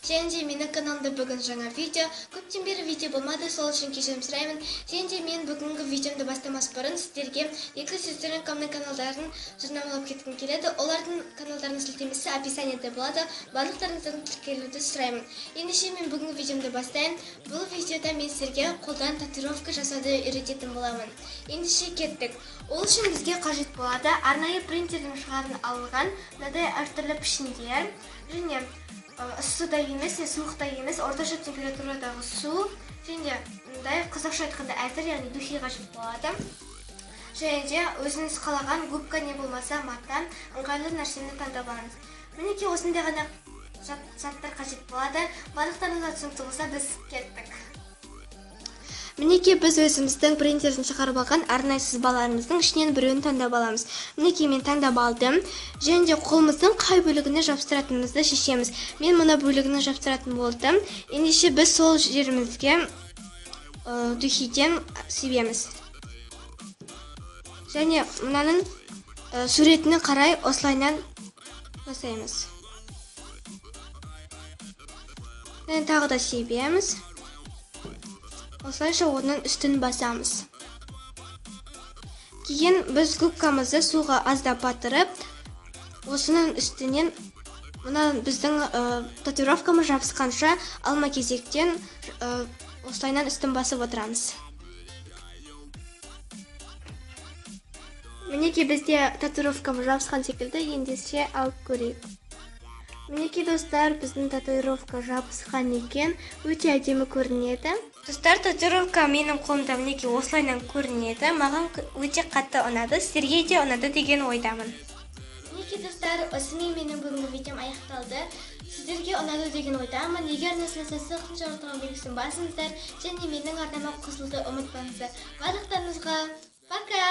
Және де менің каналымда бүгін жаңа видео. Көптен бері видео болмады, сол үшін кешірім сұраймын. Және де мен бүгінгі видеомды бастамас бұрын сіздерге екі сестренкамның каналдарын жарнамалап кеткім келеді. Олардың каналдарының сілтемесі описаниеде болады. Барлықтарыңыздан тіркелуді сұраймын. Ендеше мен бүгінгі видеомды бастайын. Бұл видеода мен сіздерге қолдан татуировка жасауды үйрететін боламын. Ендеше кеттік. Ол үшін бізге қажет болады арнайы принтердің шығарын алынған мынадай әртүрлі пішіндер және ыссы да емес, суық та емес, орташа температурадағы су және мындай қазақша айтқанда әтір, яғни духи қажет болады. Және де өзіңіз қалаған губка не болмаса мата, ыңғайлы нәрсені таңдап алыңыз. Мінекей осындай ғана заттар қажет болады. Барлықтарыңызға түсінікті болса, біз кеттік. Мінекей біз өзіміздің принтерден шығарып алған арнайы сызбаларымыздың ішінен біреуін таңдап аламыз. Мінекей мен таңдап алдым. Және де қолымыздың қай бөлігіне жабыстыратынымызды шешеміз. Мен мына бөлігіне жабыстыратын болдым. Ендеше біз сол жерімізге духиден себеміз. Және мынаның суретіне қарай осылайынан жасаймыз. Және тағы да себеміз. Осылайша оның үстін басамыз. Кейін біз губкамызды суға аздап батырып, осының үстінен мына біздің татуировкамыз жабысқанша алма кезектен осылайынан үстін басып отырамыз. Мінекей бізде татуировкамыз жабысқан секілді, ендеше алып көрейік. Мінекей достар, біздің татуировка жабысқан екен, өте әдемі көрінеді. Достар, татуировка менің қолымда мінекей осылайынан көрінеді. Маған өте қатты ұнады, сіздерге де ұнады деген ойдамын. Мінекей достар, осымен менің бүгінгі видеом аяқталды. Сіздерге ұнады деген ойдамын. Егер ұнаса, қоңырау белгісін басыңыздар және менің арнама қосылуды ұмытпаңыздар. Барлықтарыңызға пока!